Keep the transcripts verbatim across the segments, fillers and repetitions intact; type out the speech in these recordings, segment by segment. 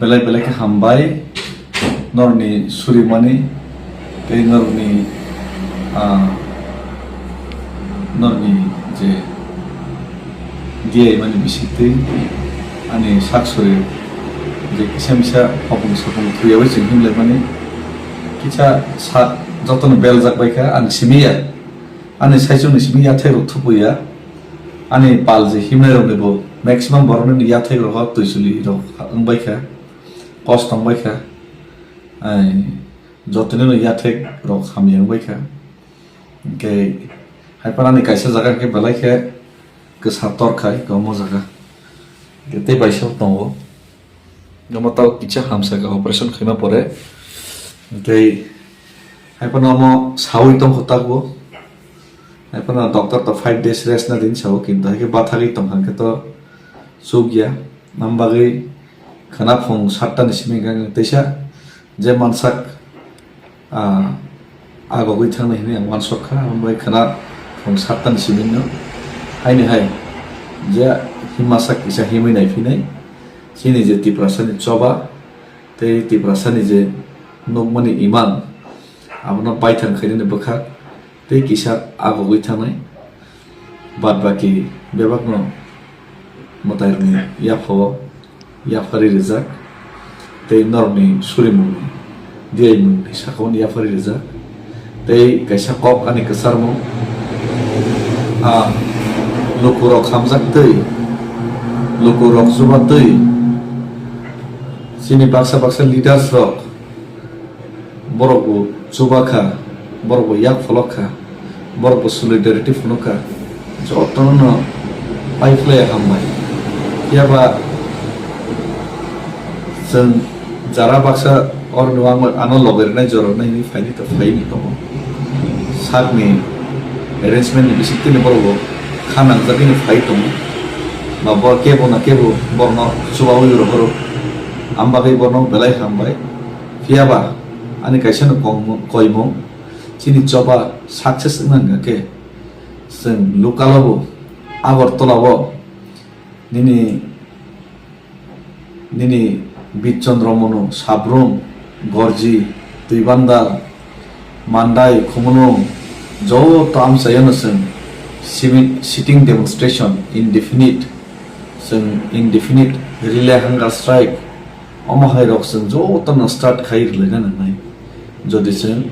Belai belai khe hambai norokni surimani tei norokni, ah, norokni je diyaimani bisingtwi ani sak suri je kisa misa hopung sopung thuyaui chwng himlaimani kisa sak jotono beljak baikha ang simi ya. Ani saichungni simi yathai rok thupu ya. Ani pal je himnai rokni bo maximum borokni yathai rok twi chuli rok wng baikha, kos tong baikha. Ai, jotoni no yathek rok hamya wngbai kha. Hwnkhe hai phano ani kaisa jaga hwnkhe belai khe kwsa tor khai, omo jaga. Hwnkhe tei baisa tongo. Omo tao kisa hamsa khe operation khaima pore. Tei hai phano omo saui tongkha tabuk. Hai phano doctor to five days rest na din sao, kintu hai khe bathagwi tongkha hwnkhe to chukya. Am bagwi khwna phung satta ni simi hwnkhe ang teisa je mansak, ah, agogwi thangnai hinwi ang uansuk kha, abo bai khwna phung satta ni simi no haini hai je himasa kisa himwi naiphinai chini je Tiprasa ni choba tei Tiprasa ni je nukmani imang abono baithang khainani bwkhak tei kisa agogwi thangnai. Bad baki bebakno mwtairokni yaphao yapharwi rijak tei norokni surimungni diyaimungni sakao yapharwi rijak. Tei kaisa kok ani kwcharmung, a lukurok hamjak twi, lukurok chuba twi, chini baksa baksa leaders rok, borok bo chuba kha, borok bo yak pholok kha, borok bo solidarity phunuk kha, jotono no pai phlai hambai. Phiya ba chwng jara baksa oro no ang ano logai rwnai jora rwnai hinwi phaini to phaini tongo. Sakni arrangement ni bisingtwi ni borok bo kha nangjagwi no phai tongo. Ba bo kebo na kebo borokno chubaui rw phuru. Am bagwi borokno belai hambai. Phiya ba ani kaisa no kongmung, koimung, chini choba success wngna hwnkha khe chwng local o bo, Agartala o nini, nini Bit Chandra Manu, Sabrum, Gorji, Twibandal, Mandai, Khumulwng, joto amchaio no chwng simi-, sitting demonstration, indefinite, chwng indefinite relay hunger strike, omo hai rok chwng jotono start khai rwlaina nangnai. Jodi chwng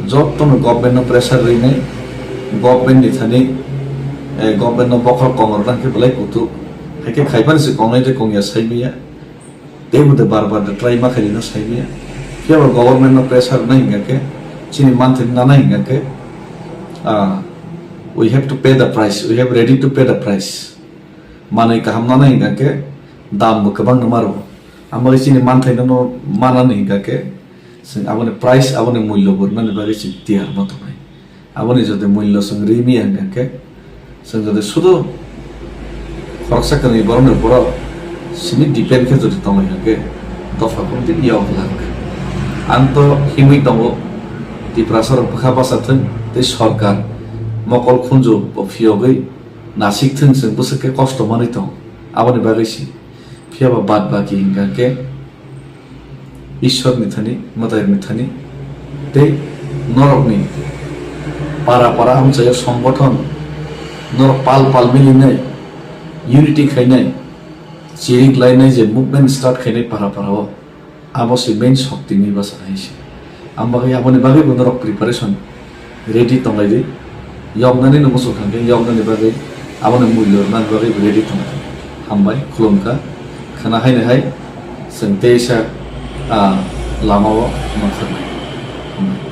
jotono government no pressure rwnai, government ni thani, eh, government no bokhorok kong rwna khe belai kutuk. Hai khe khai phano se kongnai tei kongya sai manya. Tei bo de bar bar de try ma khailino sai manya. Phiya bo government no pressure rwnai hingka khe, chini manthai nana hingka khe, ah, we have to pay the price, we have ready to pay the price. Manwi kaham nana hingka khe, dam bo kwbang no maro. Amo chini manthai no mana ni hingka khe, chwng aboni price, aboni mullo bo rwnani bagwi chwng tiyar ma tongnai. Aboni jodi mullo chwng ri maya hingka khe, chwng jodi sudu khoroksa kwnwi borokni borok simi depend khe jodi tonglai hingka khe, dopha kung tini yok glak. Ang to himwi tongo, Tiprasa rok bwkha bacha thwng tei sorkar mokol khunju bo phiyogwi nasik thwng, chwng bwswk khe kosto manwi tong, aboni bagwi si. Phiya ba bad baki hingka khe Ishwar ni thani, mwtai ni thani, tei norok ni para para amchaio songgothon, norok pal pal milinai, unity khainai, chirik lainai je movement start khainai para para o, abo se main shokti ni bwsa hai se. Ang bagwi aboni bagwi bo norok preparation ready tonglai di. Yoknani no muchung kha khe yoknani bagwi aboni mulyo rwnani bagwi ready tonglai. Hambai, khulumkha. Khwna haino hai chwng teisa, ah, lama o mankharnai. Hambai.